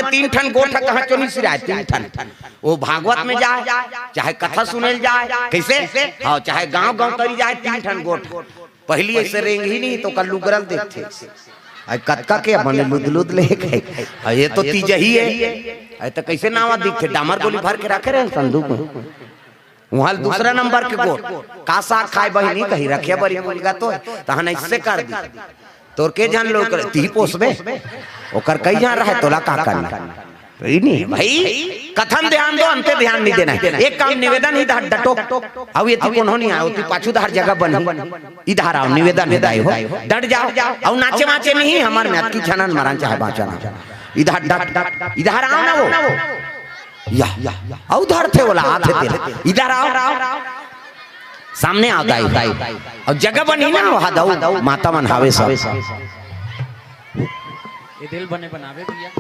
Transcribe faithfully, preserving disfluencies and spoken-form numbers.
तीन ठन गोठ ह कहाँ चो नहीं सिराय, तीन ठन। वो भागवत में जाय, चाहे कथा सुनेल जाय, कैसे? हाँ, चाहे गांव गांव करी जाय, तीन ठन गोठ। पहली ऐसे रेंग ही नहीं तो कल लुगरल देखथे। अरे कतका के बने लुद लुद ले के। अरे ये तो तीजही है। अरे तो कैसे नावा दिखथे? डामर गोली भर के रखे रहे संदूक में। वहां दूसरा नंबर के गोठ, का साग खाय बहिनी, कही रखे बरी मुलगा तो है, तहन ऐसे कर दी। तोर के झन लोग कर, तिही पोसबे, ओकर कई झन रहे, तोला का करना? ई नहीं भाई, कथन ध्यान दो, अंते ध्यान नहीं देना है। एक काम निवेदन ही धार डटो, अब ये ती कोनो नहीं आयो, ती पाछू धार जगह बनी, इधार आओ, निवेदन है दाई हो, डट जाओ, और नाचे वाचे नहीं, हमार में अतकी छनन मरन चाहे बाँचन, इधार डट, इधार आओ ना वो, या, अउ धरथे ओला, आथे तेला। इधर आओ, सामने आओ दाई। अउ जगह बनी ना, वहाँ दऊ, माता मन हावे सब। ये दिल बने बनावे भैया।